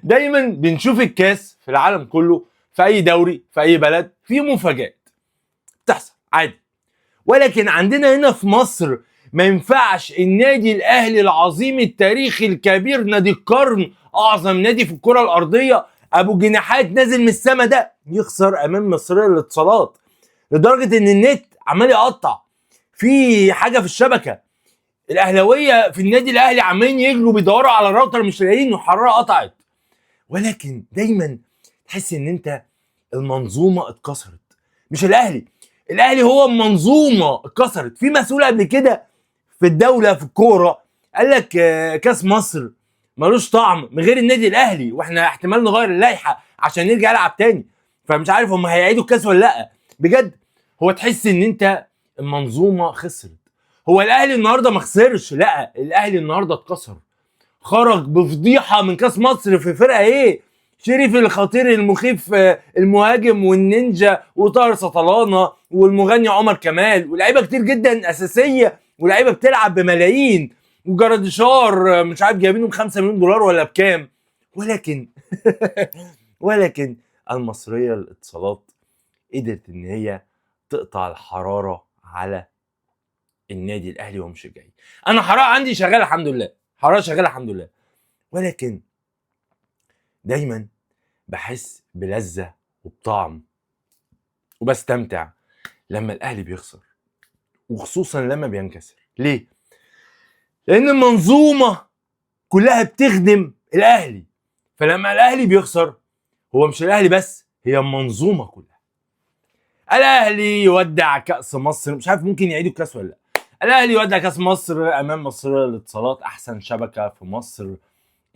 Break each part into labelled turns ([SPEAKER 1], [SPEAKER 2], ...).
[SPEAKER 1] دايما بنشوف الكاس في العالم كله، في اي دوري في اي بلد في مفاجآت بتحصل عادي، ولكن عندنا هنا في مصر ما ينفعش النادي الاهلي العظيم التاريخي الكبير، نادي القرن، اعظم نادي في الكره الارضية، ابو جناحات نازل من السما ده، يخسر امام مصرية للاتصالات، لدرجة ان النت عمال يقطع في حاجة في الشبكة. الاهلاوية في النادي الاهلي عمالين يجروا بيدوروا على الراوتر مش لاقيين، والحرارة قطعت. ولكن دايما تحس ان انت المنظومة اتكسرت، مش الاهلي، الاهلي هو المنظومة اتكسرت. في مسؤول قبل كده في الدولة في الكورة قال لك كاس مصر ملوش طعم من غير النادي الاهلي، واحنا احتمال نغير اللائحة عشان نرجع نلعب تاني. فمش عارف هم هيعيدوا الكاس ولا لا. بجد هو تحس ان انت المنظومة خسرت. هو الاهلي النهارده ما خسرش، لا الاهلي النهارده اتكسر، خرج بفضيحه من كاس مصر في فرقه ايه؟ شريف الخطير المخيف، المهاجم والنينجا وطاهر سطلانه والمغني عمر كمال ولاعيبه كتير جدا اساسية، ولاعيبه بتلعب بملايين، وجراديشار مش عارف جايبينه ب 5 مليون دولار ولا بكام. ولكن المصرية للاتصالات قدرت ان هي تقطع الحرارة على النادي الاهلي ومش جاي. انا حرارة عندي شغالة الحمد لله، حرارة شغالة الحمد لله، ولكن دايما بحس بلذة وبطعم وبستمتع لما الاهلي بيخسر، وخصوصا لما بينكسر. ليه؟ لان المنظومة كلها بتخدم الاهلي، فلما الاهلي بيخسر هو مش الاهلي بس، هي المنظومة كلها. الاهلي يودع كاس مصر، مش عارف ممكن يعيدوا الكاس ولا لا. الاهلي يودع كاس مصر امام مصرية للاتصالات، احسن شبكة في مصر،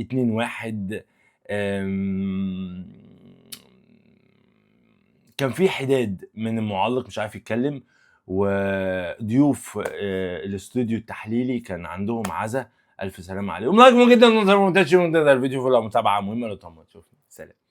[SPEAKER 1] 2-1. كان في حداد من المعلق مش عارف يتكلم، وضيوف الاستوديو التحليلي كان عندهم عزا، الف سلامه عليهم. like مهم جدا، الفيديو، فيلا متابعه مهمة لو تشوفنا. سلام.